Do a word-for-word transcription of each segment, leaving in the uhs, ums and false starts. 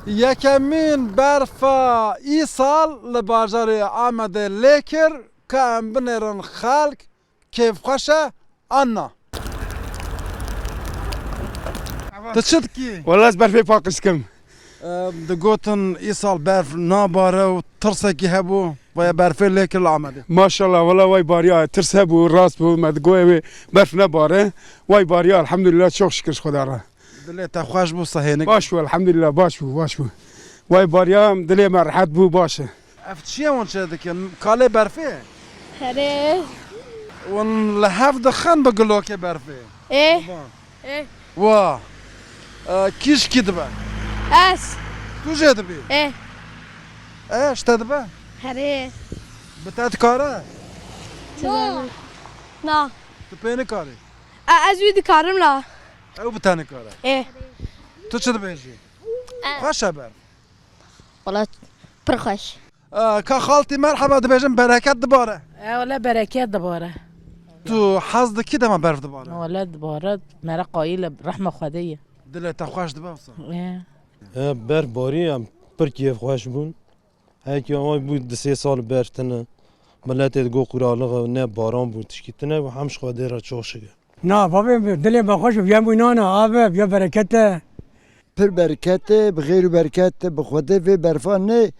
Yekemîn berfa îsal li bajarê Amedê lê kir, ka em binêrin xelk kêfxweş e an na. Tu çi dikî? Wela ez berfê paqij dikim. Em, digotin îsal berf nabare û tirsekî hebû, vaya berfê lê kir li Amedê. Maşallah, wela way bariya, tirs hebû, rast bû, me digoye wê berf nebare. Way bariya, elhamdülillah, çok şükür ji Xweda re. Dilê te xweş bû, sehênik. Baş bû, elhamdülillah, baş bû, baş bû. Way bariya, dilê me rehet bû, baş e. Ev çi ye hûn çê dikin? Kalê berfê? Herê. Hûn li hev dixin bi gilokê berfê? Ê. Baba. Ê. Wa. E, kî ji kî dibe? Ez. Tu jê dibî? Ê. E, ji te dibe? Herê. Bi te dikare? Na. Na. Tu pê nikarî? E, ez wî dikarim la. Ew bi te nikare? Ê. Tu çi dibêjî? E. Xweş e berf? Wala pir xweş. E, ka xaltî merheba dibêjin bereket dibare. E, wala bereket dibare. Tu hez dikî dema berf dibare? Wala dibare, me re qayîl e, rehma Xwedê ye. Dilê te xweş dibe wisa? E. E, berf barî em pir kêfxweş bûn. Heke ay bû du sê sal berf tine. Miletê digot quralix e, ne baran bû, tişkî tine bû, hem ji Xwedê re çok şikir. Na, bavê dilê me xweş bû, viya bû nana, ave, viya bereket e. Pir bereket e, bi xêr û bereket e, bi Xwedê vê berfa ne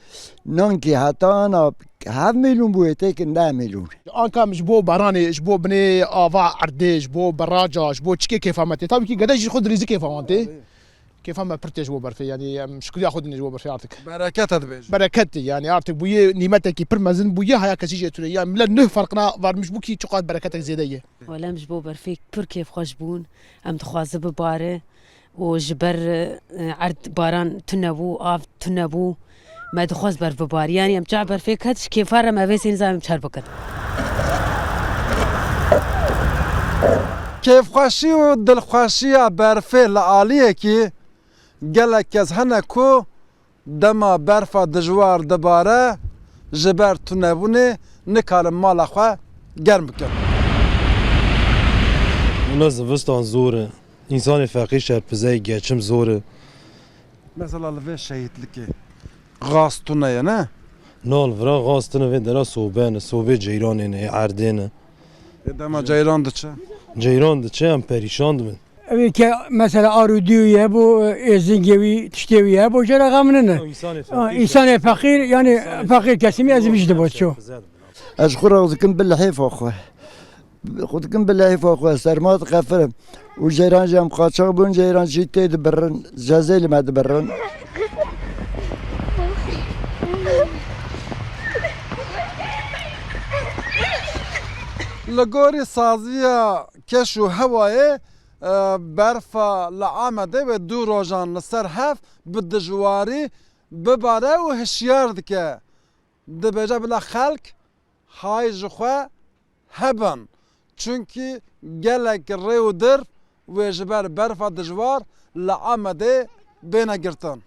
nankî heta ana hev mîlûn bûye, têkin deh mîlûn. Anka em ji bo baranê, ji bo binê ava erdê, ji bo beraca, ji bo çikê kêfa me tê. Tabii ki gede jî xwe dilîzî kêfa wan tê. Kêfa me pir tê ji bo berfê, yanî em şikriya Xwedê ne ji bo berfê artık. Bereket e dibêjin. Bereket e, yanî artık bûye nîmetekî pir mezin bûye, haya kesî jê tune. Yanî millet nuh farkına varmış bû ki çiqas bereketek zêde ye. Wele em ji bo berfê pir kêfxweş bûn. Em dixwazin bibare û ji ber, e, erd baran tune bû, av tune bû. Me dixwest berf bibarî. Yanî em çax berfê ket, ji kêfa re me vê sênî zam em çer bikin. Kêfxweşî û dilxweşiya berfê li aliyekî gelek kes hene ku dema berfa dijwar dibare, ji ber tunebûnê nikarin mala xwe germ bikin. Wina zivistan zor e. Însanê feqîr şerpizeyê geçim zor e. Mesela li vê şehîtlikê gaz tune ye, ne? Na, li vira gaz tune, vê dera sobe ne, sobê ceyranê ne, ê erdê ne. Ê dema ceyran diçe? Ceyran diçe, em perîşan dibin. Ew ke mesela arûdî wî hebû, êzingê wî, tiştê wî hebû, jê re xem nine. Însanê Ha, feqîr însanê şerpizeyê. Feqîr, yanî Însanê feqîr kesimî ez însanê vîj dibo ço. Şerpizeyê dibin. Ez xwe re dikim bi lihêfa xwe. Xwe dikim bi lehîfa xwe, serma diqefirim. Û ceyran jî em qaçax bûn, ceyran jî tê dibirin, cezê li me dibirin. Li gorî saziya keş û hewayê, e, berfa li Amedê wê du rojan li ser hev bi dijwarî bibare û hişyar dike. Dibêje bila xelk hay ji xwe hebin, çunkî gelek rê û dir wê ji ber berfa dijwar li Amedê bêne girtin.